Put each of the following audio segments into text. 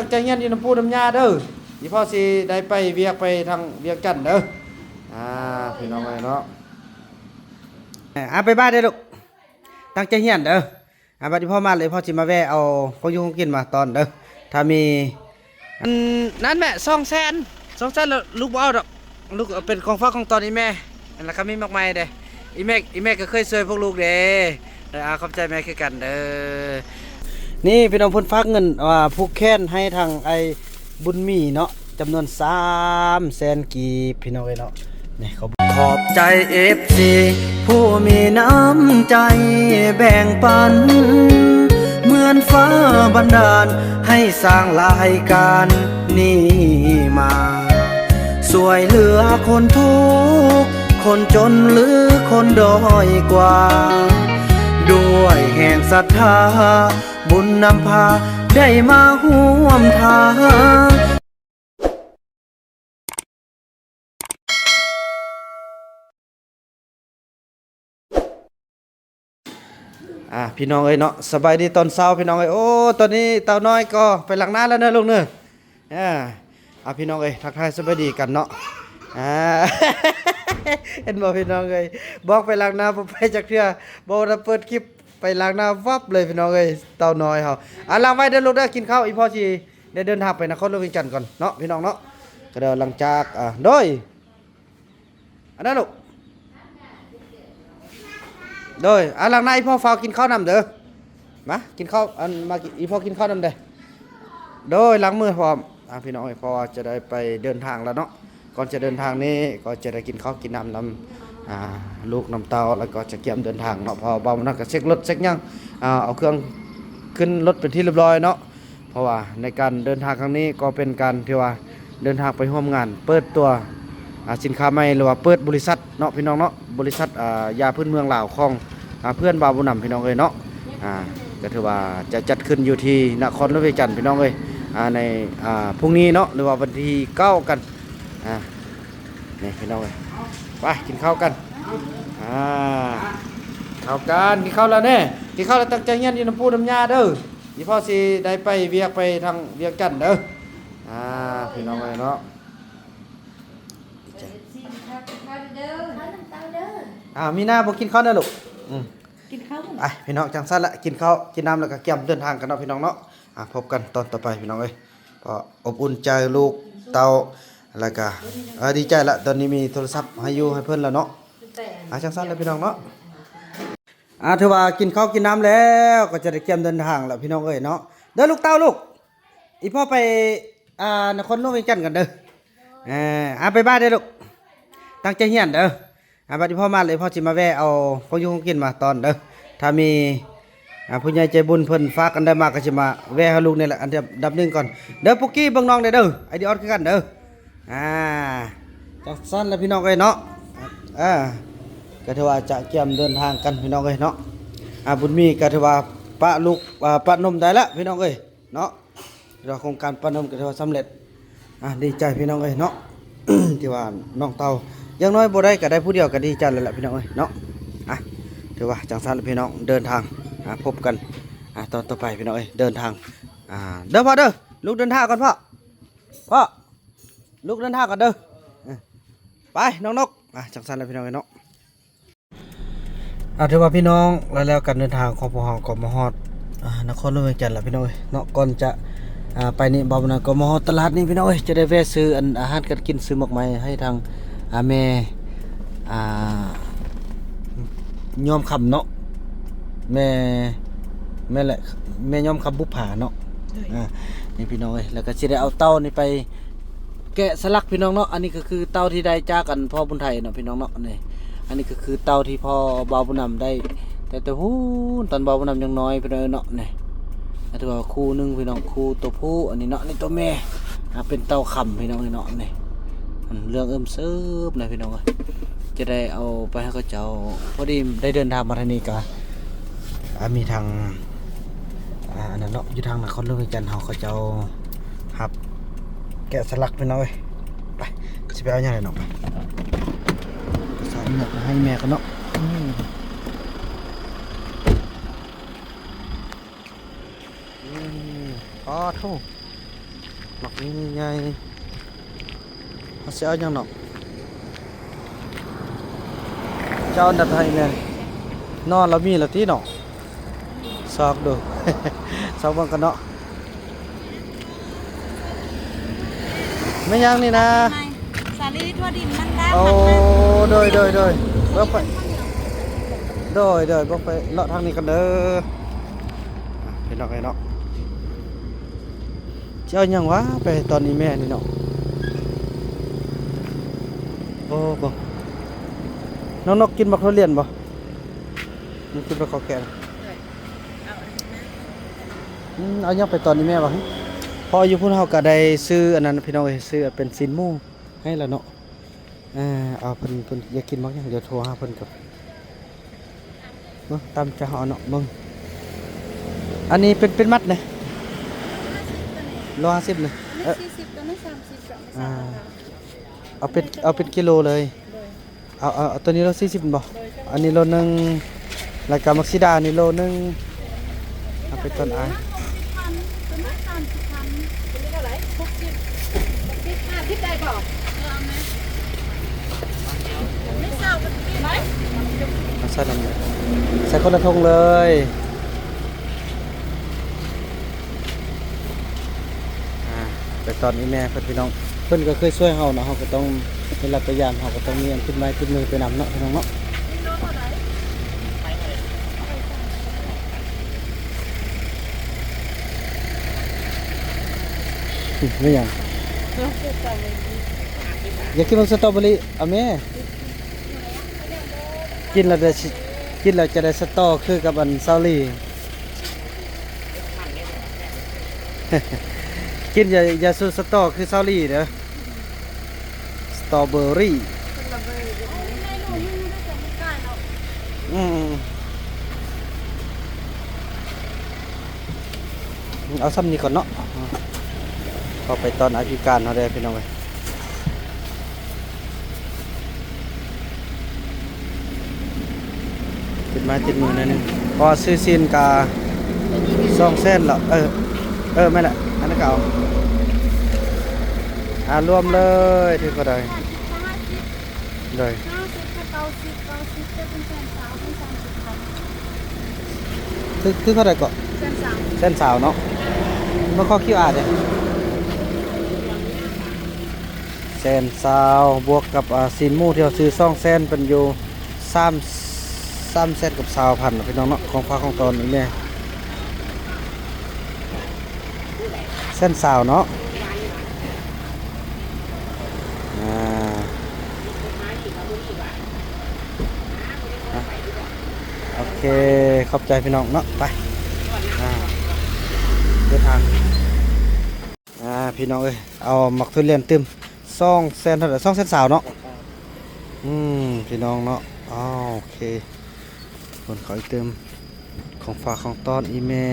ຕັ້ງໃຈຮຽນຢູ່ນຳປູ່ນຳຍ່າເດີ ອີພໍ່ຊິໄດ້ໄປວຽກໄປທາງວຽງຈັນເດີ. ອ່າ ພີ່ນ້ອງເອີຍເນາະ ອ່າ ບາຍບາຍເດີລູກ ຕັ້ງໃຈຮຽນເດີ. ອ່າ ບັດອີພໍ່ມາເລີຍ ພໍ່ຊິມາແວ່ເອົາຂອງຢູ່ຂອງກິນມາຕ້ອນເດີ ຖ້າມີ ອັນນັ້ນແມ່ ສອງແສນ ສອງແສນ ແລ້ວລູກບໍ່ເອົາດອກ ລູກເອົາເປັນຂອງຝາກຂອງຕ້ອນອີ່ແມ່ ແລ້ວກໍມີໝາກໄມ້ເດ້ ອີ່ແມ່ ອີ່ແມ່ກໍເຄີຍຊ່ວຍພວກລູກເດ້. ເອີ ອາ ຂອບໃຈແມ່ຄືກັນເດີ. ນີ້ພີ່ນ້ອງ ເພິ່ນຝາກເງິນ ອ່າ ຜູກແຂນໃຫ້ທາງອ້າຍບຸນມີເນາະ ຈຳນວນສາມແສນກີບ ພີ່ນ້ອງເອີຍເນາະ. ນີ້ ຂອບໃຈເອັຟຊີຜູ້ມີນ້ຳໃຈແບ່ງປັນ ເໝືອນຟ້າບັນດານໃຫ້ສ້າງລາຍການນີ້ມາ ຊ່ວຍເຫຼືອຄົນທຸກ ຄົນຈົນ ຫຼື ຄົນດ້ອຍກວ່າ ດ້ວຍແຮງສັດທາ ບຸນນຳພາໄດ້ມາຮ່ວມທາງ. ອ່າ ພີ່ນ້ອງເອີຍເນາະ ສະບາຍດີຕອນເຊົ້າ ພີ່ນ້ອງເອີຍ. ໂອ້ ຕອນນີ້ເຕົ້ານ້ອຍກໍໄປລ້າງໜ້າແລ້ວເນີລູກເນີ. ອ່າ ອ່າ ພີ່ນ້ອງເອີຍ ທັກທາຍສະບາຍດີກັນເນາະ. ອ່າ ເຫັນບໍ່ພີ່ນ້ອງເອີຍ ບອກໄປລ້າງໜ້າບໍ່ໄປຈັກເທື່ອ ບໍ່ໄດ້ເປີດຄລິບ ໄປລ້າງໜ້າວັບເລີຍ ພີ່ນ້ອງເອີຍ ເຕົ້ານ້ອຍເຮົາ. ອ່າ ລ້າງໄວ້ເດີລູກເດີ ກິນເຂົ້າ ອີ່ພໍ່ຊິໄດ້ເດີນທາງໄປນະຄອນຫຼວງວຽງຈັນກ່ອນເນາະ ພີ່ນ້ອງເນາະ. ກໍເດີ ຫຼັງຈາກ ອ່າ ໂດຍ ອັນນັ້ນລູກ ໂດຍ ອ່າ ລ້າງໜ້າ ອີ່ພໍ່ຟ້າວກິນເຂົ້ານຳເດີ ມາກິນເຂົ້າ ອັນ ມາ ອີ່ພໍ່ກິນເຂົ້ານຳເດີ. ໂດຍ ລ້າງມືພ້ອມ ອ່າ ພີ່ນ້ອງເອີຍ ເພາະວ່າຈະໄດ້ໄປເດີນທາງແລ້ວເນາະ. ກ່ອນຈະເດີນທາງນີ້ກໍຈະໄດ້ກິນເຂົ້າກິນນ້ຳນຳ ອ່າ ລູກນຳເຕົ້າ ແລ້ວກໍຈະກຽມເດີນທາງເນາະ ເພາະວ່າບ່າວບຸນນຳກໍເຊັກລົດເຊັກຫຍັງ ອ່າ ເອົາເຄື່ອງຂຶ້ນລົດເປັນທີ່ລຽບຮ້ອຍເນາະ. ເພາະວ່າໃນການເດີນທາງຄັ້ງນີ້ກໍເປັນການທີ່ວ່າເດີນທາງໄປຮ່ວມງານເປີດຕົວ ອ່າ ສິນຄ້າໃໝ່ ຫຼືວ່າເປີດບໍລິສັດເນາະ ພີ່ນ້ອງເນາະ ບໍລິສັດ ອ່າ ຢາພື້ນເມືອງລາວຂອງ ອ່າ ເພື່ອນບ່າວບຸນນຳ ພີ່ນ້ອງເອີຍເນາະ. ອ່າ ກໍຖືວ່າຈະຈັດຂຶ້ນຢູ່ທີ່ນະຄອນຫຼວງວຽງຈັນ ພີ່ນ້ອງເອີຍ ອ່າ ໃນ ອ່າ ພລຸ່ງນີ້ເນາະ ຫຼືວ່າວັນທີເກົ້າກັນ ອ່າ ນີ້ພີ່ນ້ອງເອີຍ ໄປກິນເຂົ້າກັນ ອ່າ ເຂົ້າກັນ ກິນເຂົ້າແລ້ວແນ່ ກິນເຂົ້າແລ້ວຕັ້ງໃຈຮຽນຢູ່ນຳປູ່ນຳຍ່າເດີ ອີ່ພໍ່ຊິໄດ້ໄປວຽກໄປທາງວຽງຈັນເດີ. ອ່າ ພີ່ນ້ອງເອີຍເນາະ ດີໃຈ ອ່າ ມີນາບໍ່ກິນເຂົ້ານະລູກ ອືມ ກິນເຂົ້າ ໄປພີ່ນ້ອງ ຈັ່ງຊັ້ນລະ ກິນເຂົ້າກິນນ້ຳແລ້ວກໍກຽມເດີນທາງກັນເນາະ ພີ່ນ້ອງເນາະ. ອ່າ ພົບກັນຕອນຕໍ່ໄປ ພີ່ນ້ອງເອີຍ ກໍອົບອຸ່ນໃຈລູກເຕົ້າ ແລ້ວກໍ ເອີ ດີໃຈລະ ຕອນນີ້ມີໂທລະສັບໃຫ້ຢູ່ໃຫ້ເພິ່ນແລ້ວເນາະ. ອ່າ ຈັ່ງຊັ້ນລະ ພີ່ນ້ອງເນາະ ອ່າ ຖືວ່າກິນເຂົ້າກິນນ້ຳແລ້ວ ກໍຈະໄດ້ກຽມເດີນທາງແລ້ວ ພີ່ນ້ອງເອີຍເນາະ. ເດີລູກເຕົ້າລູກ ອີ່ພໍ່ໄປ ອ່າ ນະຄອນຫຼວງວຽງຈັນກ່ອນເດີ. ເອີ ອ່າ ບາຍບາຍເດີລູກ ຕັ້ງໃຈຮຽນເດີ. ອ່າ ບັດອີ່ພໍ່ມາເລີຍ ພໍ່ຊິມາແວ່ເອົາຂອງຢູ່ຂອງກິນມາຕ້ອນເດີ ຖ້າມີ ອ່າ ຜູ້ໃຫຍ່ໃຈບຸນເພິ່ນຝາກອັນໃດມາ ກໍຊິມາແວ່ໃຫ້ລູກນີ້ແຫຼະ ອັນດັບໜຶ່ງກ່ອນເດີ. ປຸກກີ້ເບິ່ງນ້ອງແດ່ເດີ ໄອດີອອດຄືກັນເດີ. ອ່າ ຈັ່ງຊັ້ນລະ ພີ່ນ້ອງເອີຍເນາະ. ອ່າ ກໍຖືວ່າຈະກຽມເດີນທາງກັນ ພີ່ນ້ອງເອີຍເນາະ. ອ່າ ບຸນມີກໍຖືວ່າປະລູກ ອ່າ ປະນົມໄດ້ລະ ພີ່ນ້ອງເອີຍເນາະ. ແລ້ວໂຄງການປະນົມກໍຖືວ່າສຳເລັດ. ອ່າ ດີໃຈ ພີ່ນ້ອງເອີຍເນາະ ທີ່ວ່ານ້ອງເຕົ້າ ຢ່າງໜ້ອຍບໍ່ໄດ້ກໍໄດ້ຜູ້ດຽວກໍດີໃຈແລ້ວລະ ພີ່ນ້ອງເອີຍເນາະ. ອ່າ ຖືວ່າຈັ່ງຊັ້ນລະ ພີ່ນ້ອງ ເດີນທາງ ອ່າ ພົບກັນ ອ່າ ຕອນຕໍ່ໄປ ພີ່ນ້ອງເອີຍ ເດີນທາງ. ອ່າ ເດີພໍ່ເດີ ລູກເດີນທາງກ່ອນພໍ່ ພໍ່ ລູກເດີນທາງກ່ອນເດີ. ເອີ ໄປນ້ອງນົກ. ອ່າ ຈັ່ງຊັ້ນລະ ພີ່ນ້ອງເອີຍເນາະ. ອ່າ ຖືວ່າພີ່ນ້ອງ ແລ້ວ ແລ້ວການເດີນທາງຂອງພວກເຮົາກໍມາຮອດ ອ່າ ນະຄອນຫຼວງວຽງຈັນແລ້ວ ພີ່ນ້ອງເອີຍເນາະ. ກ່ອນຈະ ອ່າ ໄປນີ້ ບ່າວບຸນນຳກໍມາຮອດຕະຫຼາດນີ້ ພີ່ນ້ອງເອີຍ ຈະໄດ້ແວ່ຊື້ອັນອາຫານການກິນ ຊື້ໝາກໄມ້ໃຫ້ທາງ ອ່າ ແມ່ ອ່າ ຍອມຄຳເນາະ ແມ່ ແມ່ນແຫຼະ ແມ່ຍອມຄຳບຸບຜາເນາະ. ໂດຍ ອ່າ ນີ້ ພີ່ນ້ອງເອີຍ ແລ້ວກໍຊິໄດ້ເອົາເຕົ້ານີ້ໄປ ແກະສະຫຼັກ ພີ່ນ້ອງເນາະ. ອັນນີ້ກໍຄືເຕົ້າທີ່ໄດ້ຈາກອັນພໍ່ບຸນໄທເນາະ ພີ່ນ້ອງເນາະ. ນີ້ ອັນນີ້ກໍຄືເຕົ້າທີ່ພໍ່ບ່າວບຸນນຳໄດ້ ແຕ່ ແຕ່ພຸ້ນຕອນບ່າວບຸນນຳຍັງນ້ອຍ ພີ່ນ້ອງເນາະ. ນີ້ ຖືວ່າຄູ່ໜຶ່ງ ພີ່ນ້ອງ ຄູ່ຕົວຜູ້ ອັນນີ້ເນາະ. ນີ້ຕົວແມ່ ອ່າ ເປັນເຕົ້າຄຳ ພີ່ນ້ອງເນາະ. ນີ້ ເຫຼືອງເອີ່ມເສີບນະ ພີ່ນ້ອງເອີຍ ຈະໄດ້ເອົາໄປໃຫ້ເຂົາເຈົ້າ. ພໍດີໄດ້ເດີນທາງມາທາງນີ້ກະ ອ່າ ມີທາງ ອ່າ ອັນນັ້ນເນາະ ຢູ່ທາງນະຄອນຫຼວງວຽງຈັນເຮົາ ເຂົາເຈົ້າຮັບແກະສະຫຼັກ ພີ່ນ້ອງເອີຍ. ໄປ ຊິໄປເອົາຫຍັງແຫຼະນ້ອງ ໄປ ໄປສານເມືອກໃຫ້ແມ່ກ່ອນເນາະ. ອືມ ອືມ ອໍ ໂທ້ ໝາກມີໃຫຍ່ ເຮົາຊິເອົາຫຍັງເນາະ? ເຈົ້າອັນດັບໄທແມ່ນ ນອນລະມີລະຕິເນາະ? ຊອກດູ ຊອກເບິ່ງກັນເນາະ. ແມ່ນຫຍັງນີ້ນະ? ສາລີທົ່ວດິນມັນລາວ ໂອ້ ໂດຍ ໂດຍ ໂດຍ ເບິ່ງໄປ ໂດຍ ໂດຍ ເບິ່ງໄປເລາະທາງນີ້ກັນເດີ ພີ່ນ້ອງເອີຍເນາະ. ຊິເອົາຫຍັງວະ ໄປຕອນນີ້ແມ່ນີ້ເນາະ? ໂອ້ ເບິ່ງ ນ້ອງນົກກິນບັກທຸລຽນບໍ່? ມັນກິນບັກເຂົ້າແກງ ອືມ ເອົາຫຍັງໄປຕອນນີ້ແມ່ວະ? ເພາະຢູ່ພຸ້ນເຮົາກໍໄດ້ຊື້ອັນນັ້ນ ພີ່ນ້ອງເອີຍ ຊື້ເປັນຊີ້ນໝູໃຫ້ລະເນາະ. ເອີ ເອົາ ເພິ່ນ ເພິ່ນຢາກກິນໝາກຫຍັງ ດຽວໂທຫາເພິ່ນກ່ອນ. ເບິ່ງ ຕາມໃຈເຮົາເນາະ ເບິ່ງ ອັນນີ້ເປັນ ເປັນມັດເດ້ ຮ້ອຍຫ້າສິບເດ້ ອັນນີ້ສີ່ສິບ ໂຕນັ້ນສາມສິບ ກໍມີ ອ່າ ສາມ ເອົາເປັນ ເອົາເປັນກິໂລເລີຍ ໂດຍ ເອົາ ເອົາ ເອົາໂຕນີ້ໂລສີ່ສິບແມ່ນບໍ່? ໂດຍ ອັນນີ້ໂລໜຶ່ງ ແລ້ວກໍໝາກສີດານີ້ໂລໜຶ່ງ ເອົາໄປຕອນອາຍ ຫ້າສິບພັນ ຕົວນັ້ນສາມສິບພັນ ຕົວນີ້ເທົ່າໃດ? ຫົກສິບ ຫົກສິບ ຫ້າສິບໄດ້ບໍ່? ເອີ ເອົາແມ່ ເອົາໃສ່ນຳເລີຍ ໃສ່ຄົນລະຖົງເລີຍ. ອ່າ ໄປຕອນອີ່ແມ່ເພິ່ນ ພີ່ນ້ອງ ເພິ່ນກໍເຄີຍຊ່ວຍເຮົາເນາະ ເຮົາກໍຕ້ອງໄດ້ຮັບໄດ້ຢາມ ເຮົາກໍຕ້ອງມີອັນຕິດໄມ້ຕິດມືໄປນຳເນາະ ພີ່ນ້ອງເນາະ. ອືມ ແມ່ນຫຍັງ? ຢາກກິນບັກສະຕໍເບີຣີ ເອົາແມ່. ກິນແລ້ວໄດ້ ກິນແລ້ວຈະໄດ້ສະຕໍຄືກັບອັນຊາວລີ. ກິນຢ່າ ຢ່າສູ່ສະຕໍຄືຊາວລີເດີ ສະຕໍເບີຣີ. ອືມ ເອົາຊ່ຳນີ້ກ່ອນເນາະ ເຂົ້າໄປຕອນອາຍພິການເຮົາເດີ ພີ່ນ້ອງເອີຍ. ຕິດໄມ້ຕິດມືໜ້ອຍໜຶ່ງ ເພາະວ່າຊື້ຊີ້ນກະສອງແສນແລ້ວ ເອີ ເອີ ແມ່ນແຫຼະ ອັນນັ້ນກະເອົາ ອ່າ ລວມເລີຍ ຖືກເທົ່າໃດ? ໂດຍ ຫ້າສິບ ເກົ້າສິບ ເກົ້າສິບ ເປັນແສນຊາວ ເປັນສາມສິບພັນ ຖືກ ຖືກເທົ່າໃດເກາະ? ແສນຊາວ ແສນຊາວເນາະ ມາຂໍຄິວອາເດ້. ແສນຊາວ ບວກກັບ ອ່າ ຊີ້ນໝູທີ່ເຮົາຊື້ສອງແສນ ເປັນຢູ່ສາມ ສາມແສນກັບຊາວພັນ ພີ່ນ້ອງເນາະ ຂອງຝາກຂອງຕ້ອນອີ່ແມ່ ແສນຊາວເນາະ ອ່າ ອ່ະ ໂອເຄ ຂອບໃຈພີ່ນ້ອງເນາະ ໄປ ອ່າ ເດີນທາງ. ອ່າ ພີ່ນ້ອງເອີຍ ເອົາໝາກທຸລຽນຕື່ມ ສອງແສນເທົ່າໃດ? ສອງແສນຊາວເນາະ ອືມ ພີ່ນ້ອງເນາະ ອ້າວ ໂອເຄ ຄົນເຂົາອີກຕື່ມ ຂອງຝາກຂອງຕ້ອນອີ່ແມ່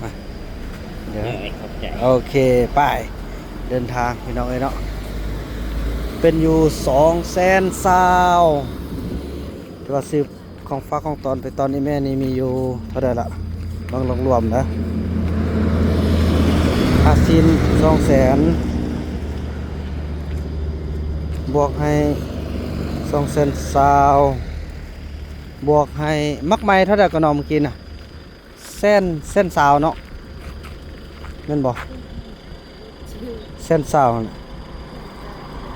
ມາ ເດີ ເອີ ຂອບໃຈ ໂອເຄ ໄປ ເດີນທາງ ພີ່ນ້ອງເອີຍເນາະ ເປັນຢູ່ສອງແສນຊາວ ແຕ່ວ່າຊື້ຂອງຝາກຂອງຕ້ອນໄປຕອນອີ່ແມ່ນີ້ມີຢູ່ເທົ່າໃດລະ ເບິ່ງລວມໆເດີ ຄ່າຊີ້ນສອງແສນ ບວກໃຫ້ສອງແສນຊາວ ບວກໃຫ້ໝາກໄມ້ເທົ່າໃດກໍນ້ອງ ເມື່ອກີ້ນະ? ແສນ ແສນຊາວເນາະ ແມ່ນບໍ່? ແສນຊາວຫັ້ນແຫຼະ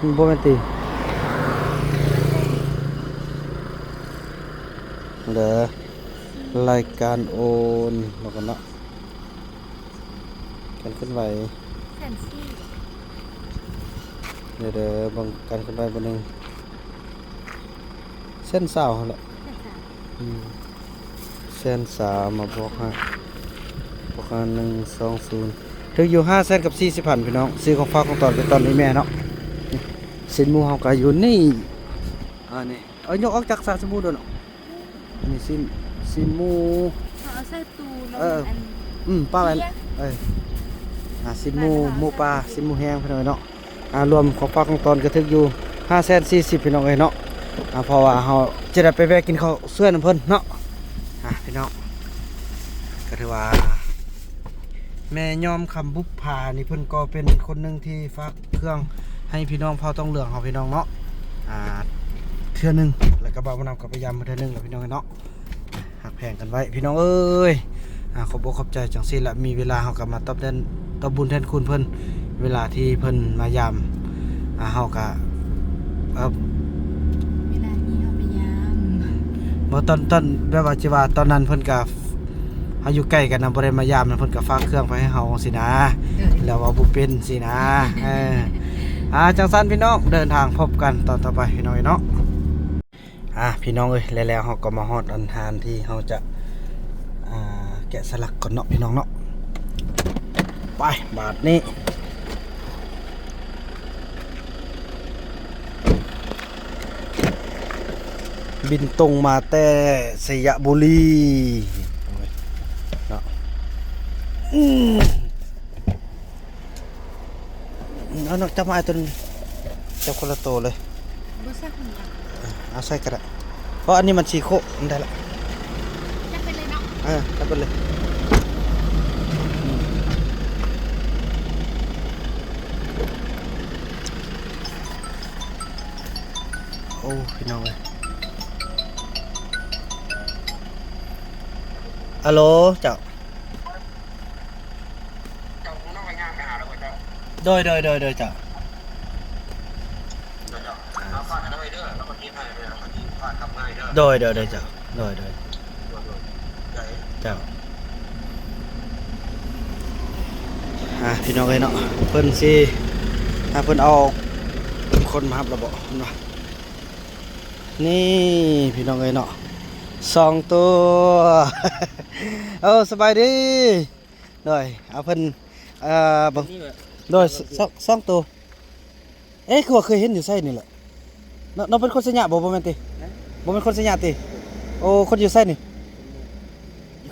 ມັນບໍ່ແມ່ນຕິ? ເດີ ລາຍການໂອນ ແລ້ວກໍເນາະ ການເຄື່ອນໄຫວ ແສນສີ່ ເດີ ເດີ ເບິ່ງການເຄື່ອນໄຫວເບິ່ງໜຶ່ງ ແສນຊາວຫັ້ນແຫຼະ ແສນຊາວ ອືມ ແສນຊາວ ມາບວກໃຫ້ ບວກໃຫ້ ໜຶ່ງ ສອງ ສູນ ຖືກຢູ່ຫ້າແສນກັບສີ່ສິບພັນ ພີ່ນ້ອງ ຊື້ຂອງຝາກຂອງຕ້ອນໄປຕອນອີ່ແມ່ເນາະ ຊີ້ນໝູເຮົາກໍຢູ່ນີ້ ອັນນີ້ ເອົາຍົກອອກຈາກຊາກສະໝູດດ້ວຍເນາະ ອັນນີ້ຊີ້ນ ຊີ້ນໝູ ເອົາໃສ່ຕູ້ແລ້ວ ເອີ ອັນ ອືມ ປາໄວ້ ເອີ ອ່າ ຊີ້ນໝູ ໝູປ່າ ຊີ້ນໝູແຫ້ງ ພີ່ນ້ອງເນາະ. ອ່າ ລວມຂອງຝາກຂອງຕ້ອນກໍຖືກຢູ່ຫ້າແສນສີ່ສິບ ພີ່ນ້ອງເອີຍເນາະ. ອ່າ ເພາະວ່າເຮົາຈະໄດ້ໄປແວະກິນເຂົ້າຊ່ວຍນຳເພິ່ນເນາະ. ອ່າ ພີ່ນ້ອງ ກໍຖືວ່າ ແມ່ຍອມຄຳບຸບຜານີ້ ເພິ່ນກໍເປັນຄົນໜຶ່ງທີ່ຝາກເຄື່ອງໃຫ້ພີ່ນ້ອງເຜົ່າຕອງເຫຼືອງເຮົາ ພີ່ນ້ອງເນາະ ອ່າ ເທື່ອໜຶ່ງ ແລ້ວກໍບ່າວບຸນນຳກໍໄປຢາມເພິ່ນເທື່ອໜຶ່ງແລ້ວ ພີ່ນ້ອງເນາະ. ຮັກແພງກັນໄວ້ ພີ່ນ້ອງເອີຍ. ອ່າ ຂອບອົກຂອບໃຈຈັ່ງຊີ້ລະ ມີເວລາເຮົາກໍມາຕອບແທນ ຕອບບຸນແທນຄຸນເພິ່ນ ເວລາທີ່ເພິ່ນມາຢາມ ອ່າ ເຮົາກໍ ເອີ ເວລາທີ່ເຮົາໄປຢາມ ບໍ່ ຕອນ ຕອນ ແບບວ່າ ຊິວ່າຕອນນັ້ນເພິ່ນກໍ ເຮົາຢູ່ໃກ້ກັນນະ ບໍ່ໄດ້ມາຢາມນະ ເພິ່ນກໍຝາກເຄື່ອງໄປໃຫ້ເຮົາຊີ້ນະ ເອີ ແລ້ວເວົ້າບໍ່ເປັນຊີ້ນະ. ເອີ ອ່າ ຈັ່ງຊັ້ນ ພີ່ນ້ອງ ເດີນທາງພົບກັນຕອນຕໍ່ໄປ ພີ່ນ້ອງເອີຍເນາະ. ອ່າ ພີ່ນ້ອງເອີຍ ແລ້ວເຮົາກໍມາຮອດອັນຮ້ານທີ່ເຮົາຈະ ອ່າ ແກະສະຫຼັກກ່ອນເນາະ ພີ່ນ້ອງເນາະ. ໄປ ບາດນີ້ ບິນຕົງມາແຕ່ໄຊຍະບູລີເນາະ. ອືມ ເອົາເນາະ ຈັບມາອ້າຍໂຕໜຶ່ງ ຈັບຄົນລະໂຕເລີຍ. ບໍ່ໃສ່ຂອງຫຍັງ ເອົາໃສ່ກໍໄດ້ ເພາະອັນນີ້ມັນສີ່ໂຄກ ມັນໄດ້ລະ ຈັບໄປເລີຍເນາະ. ເອີ ຈັບໄປເລີຍ. ໂອ້ ພີ່ນ້ອງເອີຍ ອາໂຫຼ ເຈົ້າ. ໂດຍ ໂດຍ ໂດຍ ໂດຍ ເຈົ້າ. ໂດຍ ໂດຍ ໂດຍ ເຈົ້າ. ໂດຍ ໂດຍ ເຈົ້າ. ອ່າ ພີ່ນ້ອງເອີຍເນາະ ເພິ່ນຊິ ຖ້າເພິ່ນເອົາຄົນມາຮັບແລ້ວບໍ່ ເພິ່ນວ່າ. ນີ້ ພີ່ນ້ອງເອີຍເນາະ ສອງໂຕ. ໂອ້ ສະບາຍດີ. ໂດຍ ເອົາເພິ່ນ ເອີ ເບິ່ງ ໂດຍ ສອງ ສອງໂຕ. ເອ ຄືວ່າເຄີຍເຫັນຢູ່ໃສນີ້ແຫຼະເນາະ ນ້ອງເປັນຄົນໄຊຍະບໍ່? ບໍ່ແມ່ນຕິ ບໍ່ແມ່ນຄົນໄຊຍະຕິ? ໂອ້ ຄົນຢູ່ໃສນີ້?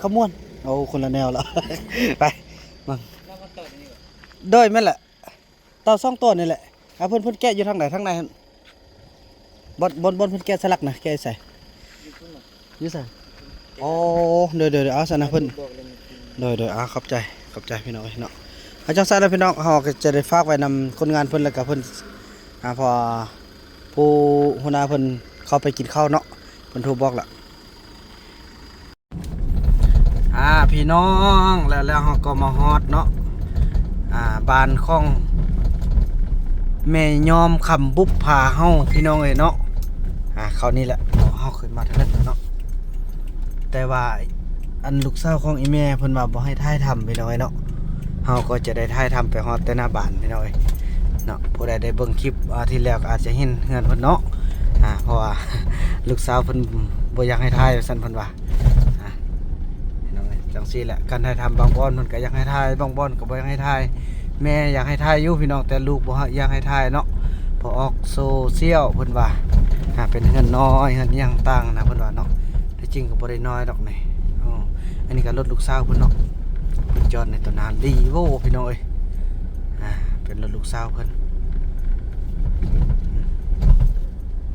ຄຳມ່ວນ. ໂອ້ ຄົນລະແນວລະ ໄປເບິ່ງ. ໂດຍ ແມ່ນແຫຼະ ເຕົາສອງໂຕນີ້ແຫຼະ. ອ່າ ເພິ່ນ ເພິ່ນແກະຢູ່ທາງໃດ? ທາງໃນຫັ້ນ ບ່ອນ ບ່ອນ ບ່ອນເພິ່ນແກະສະຫຼັກນະ ແກະຢູ່ໃສ? ຢູ່ໃສ? ອໍ ໂດຍ ໂດຍ ໂດຍ ເອົາຊັ້ນນະເພິ່ນ ໂດຍ ໂດຍ ອ່າ ຂອບໃຈ ຂອບໃຈ ພີ່ນ້ອງເອີຍເນາະ. ອ່າ ຈັ່ງຊັ້ນລະ ພີ່ນ້ອງ ເຮົາກໍຈະໄດ້ຝາກໄວ້ນຳຄົນງານເພິ່ນ ແລ້ວກໍເພິ່ນ ອ່າ ເພາະວ່າຜູ້ຫົວໜ້າເພິ່ນເຂົ້າໄປກິນເຂົ້າເນາະ ເພິ່ນໂທບອກລະ. ອ່າ ພີ່ນ້ອງ ແລ້ວ ແລ້ວເຮົາກໍມາຮອດເນາະ ອ່າ ບ້ານຂອງແມ່ຍອມຄຳບຸບຜາເຮົາ ພີ່ນ້ອງເອີຍເນາະ. ອ່າ ເຂົ້ານີ້ແຫຼະ ເຮົາຂຶ້ນມາທາງນັ້ນເນາະ ແຕ່ວ່າອັນລູກສາວຂອງອີ່ແມ່ເພິ່ນວ່າບໍ່ໃຫ້ຖ່າຍທຳ ພີ່ນ້ອງເອີຍເນາະ. ເຮົາກໍຈະໄດ້ຖ່າຍທຳໄປຮອດແຕ່ໜ້າບ້ານ ພີ່ນ້ອງເອີຍເນາະ. ຜູ້ໃດໄດ້ເບິ່ງຄລິບ ອ່າ ທີ່ແລ້ວກໍອາດຈະເຫັນເຮືອນເພິ່ນເນາະ ອ່າ ເພາະວ່າລູກສາວເພິ່ນບໍ່ຢາກໃຫ້ຖ່າຍວ່າຊັ້ນ ເພິ່ນວ່າ. ອ່າ ພີ່ນ້ອງເອີຍ ຈັ່ງຊີ້ແຫຼະ ການຖ່າຍທຳບາງບ່ອນເພິ່ນກໍຢາກໃຫ້ຖ່າຍ ບາງບ່ອນກໍບໍ່ຢາກໃຫ້ຖ່າຍ. ແມ່ຢາກໃຫ້ຖ່າຍຢູ່ ພີ່ນ້ອງ ແຕ່ລູກບໍ່ຢາກໃຫ້ຖ່າຍເນາະ ເພາະອອກໂຊຊຽວເພິ່ນວ່າ. ອ່າ ເປັນເຮືອນນ້ອຍ ເຮືອນອີ່ຫຍັງຕ່າງນະ ເພິ່ນວ່າເນາະ. ທີ່ຈິງກໍບໍ່ໄດ້ນ້ອຍດອກນີ້. ອໍ ອັນນີ້ກໍລົດລູກສາວເພິ່ນເນາະ ເພິ່ນຈອດໃນໂຕນາລີໂວ້ ພີ່ນ້ອງເອີຍ. ອ່າ ເປັນລົດລູກສາວເພິ່ນ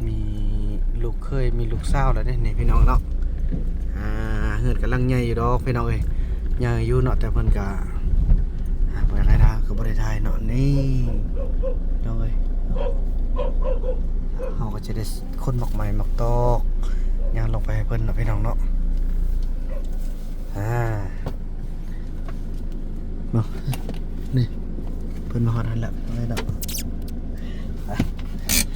ມີລູກເຂີຍ ມີລູກສາວແລ້ວເດ້ນີ້ ພີ່ນ້ອງເນາະ. ອ່າ ເຮືອນກຳລັງໃຫຍ່ຢູ່ດອກ ພີ່ນ້ອງເອີຍ ໃຫຍ່ຢູ່ເນາະ ແຕ່ເພິ່ນກະ ອ່າ ບໍ່ຢາກໃຫ້ຖ່າຍ ກໍບໍ່ໄດ້ຖ່າຍເນາະ. ນີ້ ພີ່ນ້ອງເອີຍ ເຮົາກໍຈະໄດ້ ຂົນໝາກໄມ້ໝາກຕອກ ຍ່າງລົງໄປໃຫ້ເພິ່ນເນາະ ພີ່ນ້ອງເນາະ. ອ່າ ເນາະ ນີ້ ເພິ່ນມາຮອດຫັ້ນແລ້ວ ເນາະ.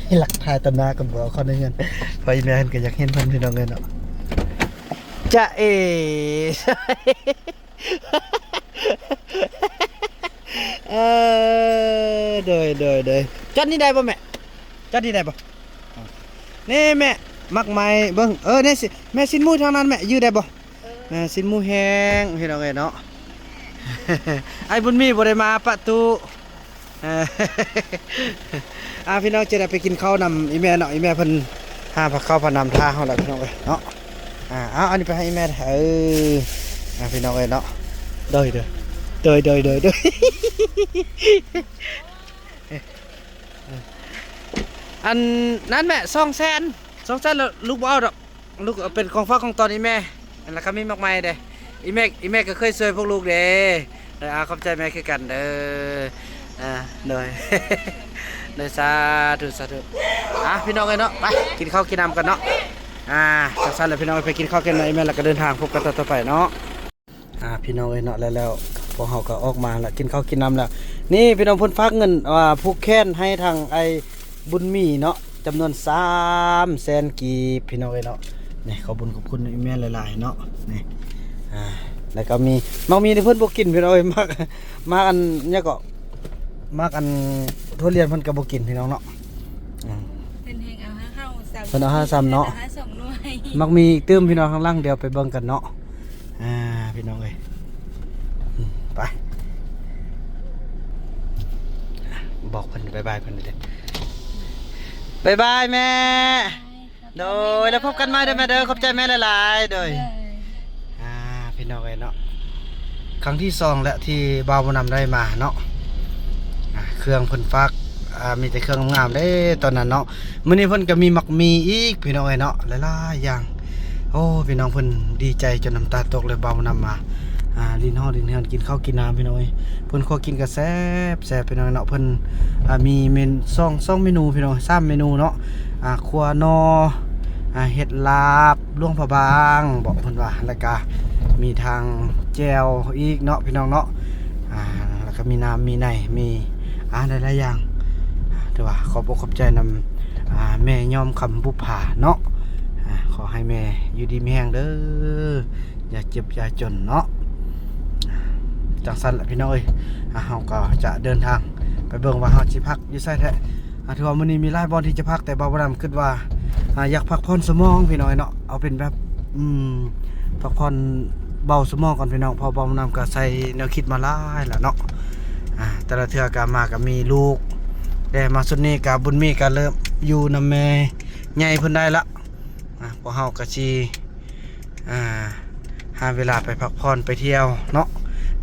ໄປ ລັກຖ່າຍຕາໜ້າກ່ອນ ບໍ່ເອົາເຂົ້າໃນເຮືອນ ເພາະອີ່ແມ່ເພິ່ນກໍຢາກເຫັນເພິ່ນ ພີ່ນ້ອງເອີຍເນາະ. ຈະເອ ເອີ ໂດຍ ໂດຍ ໂດຍ ຈອດນີ້ໄດ້ບໍ່ແມ່? ຈອດນີ້ໄດ້ບໍ່? ນີ້ແມ່ ໝາກໄມ້ເບິ່ງ ເອີ ນີ້ຊິ ແມ່ ຊີ້ນໝູທາງນັ້ນແມ່ ຢື້ໄດ້ບໍ່? ເອີ ຊີ້ນໝູແຫ້ງ ພີ່ນ້ອງເອີຍເນາະ. ອ້າຍບຸນມີບໍ່ໄດ້ມາປະຕູ. ອ່າ ພີ່ນ້ອງຈະໄດ້ໄປກິນເຂົ້ານຳອີ່ແມ່ເນາະ ອີ່ແມ່ເພິ່ນຫາພາເຂົ້າພານ້ຳຖ້າເຮົາແລ້ວ ພີ່ນ້ອງເອີຍເນາະ. ອ່າ ເອົາ ອັນນີ້ໄປໃຫ້ອີ່ແມ່ ເອີ ອ່າ ພີ່ນ້ອງເອີຍເນາະ. ໂດຍ ໂດຍ ໂດຍ ໂດຍ ໂດຍ ໂດຍ. ອັນນັ້ນແມ່ ສອງແສນ ສອງແສນ ແລ້ວລູກບໍ່ເອົາດອກ ລູກເອົາເປັນຂອງຝາກຂອງຕ້ອນອີ່ແມ່ ແລ້ວກໍມີໝາກໄມ້ເດ້ ອີ່ແມ່ ອີ່ແມ່ກໍເຄີຍຊ່ວຍພວກລູກເດ້ ໂດຍ ອາ ຂອບໃຈແມ່ຄືກັນເດີ ອາ ໂດຍ ໂດຍ ສາທຸ ສາທຸ ອາ ພີ່ນ້ອງເອີຍເນາະ ໄປກິນເຂົ້າກິນນ້ຳກັນເນາະ ອາ ຈັ່ງຊັ້ນແຫຼະພີ່ນ້ອງ ໄປກິນເຂົ້າກິນນ້ຳອີ່ແມ່ ແລ້ວກໍເດີນທາງ ພົບກັນຕອນຕໍ່ໄປເນາະ. ອ່າ ພີ່ນ້ອງເອີຍເນາະ ແລ້ວ ແລ້ວພວກເຮົາກໍອອກມາແລ້ວ ກິນເຂົ້າກິນນ້ຳແລ້ວ ນີ້ພີ່ນ້ອງ ເພິ່ນຝາກເງິນ ອ່າ ຜູກແຂນໃຫ້ທາງອ້າຍບຸນມີເນາະ ຈຳນວນສາມແສນກີບ ພີ່ນ້ອງເອີຍເນາະ ນີ້ ຂອບບຸນຂອບຄຸນອີ່ແມ່ຫຼາຍໆເນາະ ນີ້ ອ່າ ແລ້ວກໍມີໝາກໝີ່ທີ່ເພິ່ນບໍ່ກິນ ພີ່ນ້ອງເອີຍ ໝາກ ໝາກອັນຫຍັງເກາະ ໝາກອັນທຸລຽນເພິ່ນກໍບໍ່ກິນ ພີ່ນ້ອງເນາະ ອືມ ເພິ່ນແຮ່ງເອົາໃຫ້ເຮົາຊ້ຳ ເພິ່ນເອົາໃຫ້ຊ້ຳເນາະ ເພິ່ນເອົາໃຫ້ສອງໜ່ວຍ ໝາກໝີ່ອີກຕື່ມ ພີ່ນ້ອງ ທາງຫຼັງ ດຽວໄປເບິ່ງກັນເນາະ. ອ່າ ພີ່ນ້ອງເອີຍ ອືມ ໄປ ບອກເພິ່ນບາຍບາຍເພິ່ນເດ້ ບາຍບາຍແມ່ ໂດຍ ແລ້ວພົບກັນໃໝ່ເດີແມ່ເດີ ຂອບໃຈແມ່ຫຼາຍໆ ໂດຍ ອ່າ ພີ່ນ້ອງເອີຍເນາະ ຄັ້ງທີສອງແລ້ວທີ່ບ່າວບຸນນຳໄດ້ມາເນາະ ອ່າ ເຄື່ອງເພິ່ນຝາກ ອ່າ ມີແຕ່ເຄື່ອງງາມໆເດ້ຕອນນັ້ນເນາະ ມື້ນີ້ເພິ່ນກໍມີໝາກໝີ່ອີກ ພີ່ນ້ອງເອີຍເນາະ ຫຼາຍໆຢ່າງ ໂອ້ ພີ່ນ້ອງ ເພິ່ນດີໃຈຈົນນ້ຳຕາຕົກເລີຍ ບ່າວບຸນນຳມາ ອ່າ ຫຼິ້ນຫໍຫຼິ້ນເຮືອນ ກິນເຂົ້າກິນນ້ຳ ພີ່ນ້ອງເອີຍ ເພິ່ນຄົວກິນກໍແຊບໆ ພີ່ນ້ອງເນາະ ເພິ່ນ ອ່າ ມີເມນ ສອງ ສອງເມນູ ພີ່ນ້ອງ ສາມເມນູເນາະ ອ່າ ຂົ້ວໜໍ່ ອ່າ ເຫັດລາບ ຫຼວງພະບາງ ເບາະເພິ່ນວ່າ ແລ້ວກະມີທາງແຈ່ວອີກເນາະ ພີ່ນ້ອງເນາະ ອ່າ ແລ້ວກະມີນ້ຳມີໃນ ມີ ອ່າ ຫຼາຍໆຢ່າງ ຖືວ່າຂອບອົກຂອບໃຈນຳ ອ່າ ແມ່ຍອມຄຳບຸບຜາເນາະ ອ່າ ຂໍໃຫ້ແມ່ຢູ່ດີມີແຮງເດີ ຢ່າເຈັບຢ່າຈົນເນາະ ຈັ່ງຊັ້ນລະພີ່ນ້ອງເອີຍ ອ່າ ເຮົາກໍຈະເດີນທາງໄປເບິ່ງວ່າເຮົາຊິພັກຢູ່ໃສແທ້ ອ່າ ຖືວ່າມື້ນີ້ມີຫຼາຍບ່ອນທີ່ຈະພັກ ແຕ່ບ່າວບຸນນຳຄິດວ່າ ອ່າ ຢາກພັກຜ່ອນສະໝອງພີ່ນ້ອງເນາະ ເອົາເປັນແບບ ອືມ ພັກຜ່ອນເບົາສະໝອງກ່ອນພີ່ນ້ອງ ເພາະບ່າວບຸນນຳກໍໃສ່ແນວຄິດມາຫຼາຍແລ້ວເນາະ ອ່າ ແຕ່ລະເທື່ອກໍມາກໍມີລູກ ແຕ່ມາຊຸດນີ້ກໍບຸນມີກໍເລີ່ມຢູ່ນຳແມ່ໃຫຍ່ເພິ່ນໄດ້ລະ ອ່າ ພວກເຮົາກໍຊິ ອ່າ ຫາເວລາໄປພັກຜ່ອນໄປທ່ຽວເນາະ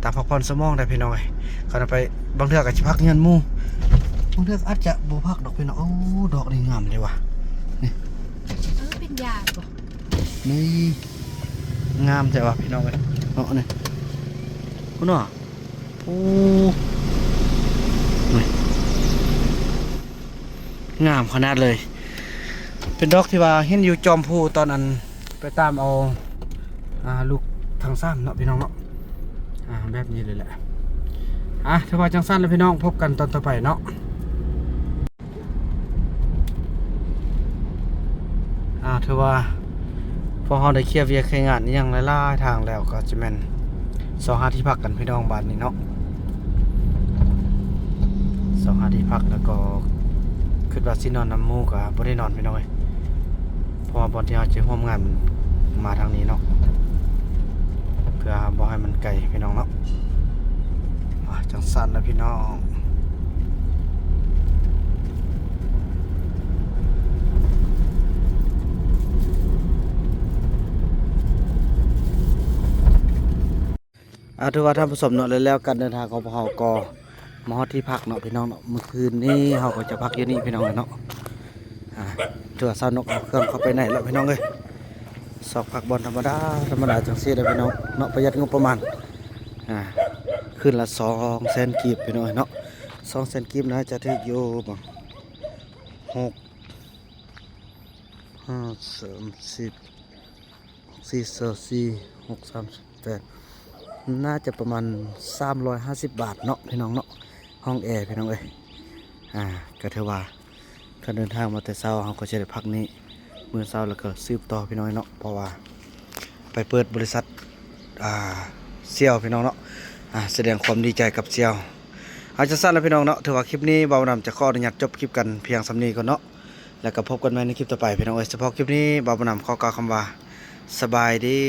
ຕາມພັກຜ່ອນສະໝອງໄດ້ພີ່ນ້ອງເອີຍ ຄັນໄປບາງເທື່ອກໍຊິພັກເຮືອນໝູ່ ບາງເທື່ອອາດຈະບໍ່ພັກດອກພີ່ນ້ອງ ໂອ້ ດອກນີ້ງາມເດ້ວ່າ ນີ້ ເອີ ເປັນຢາບໍ່ ນີ້ ງາມແທ້ວ່າພີ່ນ້ອງເອີຍເນາະ ນີ້ ພຸ້ນເນາະ ໂອ້ ນີ້ ງາມຂະໜາດເລີຍ ເປັນດອກທີ່ວ່າເຫັນຢູ່ຈອມພູຕອນອັນໄປຕາມເອົາ ອ່າ ລູກທັງສາມເນາະ ພີ່ນ້ອງເນາະ ອ່າ ແບບນີ້ເລີຍແຫຼະ ອ່າ ຖືວ່າຈັ່ງຊັ້ນລະພີ່ນ້ອງ ພົບກັນຕອນຕໍ່ໄປເນາະ ອ່າ ຖືວ່າພວກເຮົາໄດ້ເຄຍວຽກເຄຍງານອີ່ຫຍັງຫຼາຍໆທາງແລ້ວ ກໍຈະແມ່ນຊອກຫາທີ່ພັກກັນພີ່ນ້ອງ ບາດນີ້ເນາະ ຊອກຫາທີ່ພັກ ແລ້ວກໍຄິດວ່າຊິນອນນຳໝູ່ກໍບໍ່ໄດ້ນອນພີ່ນ້ອງເອີຍ ເພາະວ່າບ່ອນທີ່ເຮົາຈະຮ່ວມງານມັນມາທາງນີ້ເນາະ ເພື່ອບໍ່ໃຫ້ມັນໄກພີ່ນ້ອງເນາະ ອ່າ ຈັ່ງຊັ້ນລະພີ່ນ້ອງ ອ່າ ຖືວ່າທ່ານຜູ້ຊົມເນາະ ແລ້ວການເດີນທາງຂອງພວກເຮົາກໍມາຮອດທີ່ພັກເນາະ ພີ່ນ້ອງເນາະ ມື້ຄືນນີ້ເຮົາກໍຈະພັກຢູ່ນີ້ພີ່ນ້ອງເນາະ ອ່າ ຖືວ່າຊາວນົກເອົາເຄື່ອງເຂົ້າໄປໃນແລ້ວພີ່ນ້ອງເອີຍ ຊອກພັກບ່ອນທຳມະດາ ທຳມະດາຈັ່ງຊີ້ແຫຼະພີ່ນ້ອງເນາະ ປະຢັດງົບປະມານ ອ່າ ຄືນລະສອງແສນກີບພີ່ນ້ອງເນາະ ສອງແສນກີບໜ້າຈະຖືກຢູ່ ຫົກ ຫ້າ ສາມສິບ ສີ່ ຊາວສີ່ ຫົກ ສາມສິບແປດ ໜ້າຈະປະມານສາມຮ້ອຍຫ້າສິບບາດເນາະ ພີ່ນ້ອງເນາະ ຫ້ອງແອພີ່ນ້ອງເອີຍ ອ່າ ກໍຖືວ່າ ຄັນເດີນທາງມາແຕ່ເຊົ້າ ເຮົາກໍຈະໄດ້ພັກນີ້ມື້ເຊົ້າ ແລ້ວກໍສືບຕໍ່ພີ່ນ້ອງເນາະ ເພາະວ່າໄປເປີດບໍລິສັດ ອ່າ ສ່ຽວພີ່ນ້ອງເນາະ ອ່າ ສະແດງຄວາມດີໃຈກັບສ່ຽວ ເອົາ ຈັ່ງຊັ້ນລະພີ່ນ້ອງເນາະ ຖືວ່າຄລິບນີ້ບ່າວນຳຈະຂໍອະນຸຍາດຈົບຄລິບກັນພຽງສ່ຳນີ້ກ່ອນເນາະ ແລ້ວກໍພົບກັນໃໝ່ໃນຄລິບຕໍ່ໄປພີ່ນ້ອງເອີຍ ສະເພາະຄລິບນີ້ບ່າວນຳຂໍກ່າວຄຳວ່າ ສະບາຍດີ.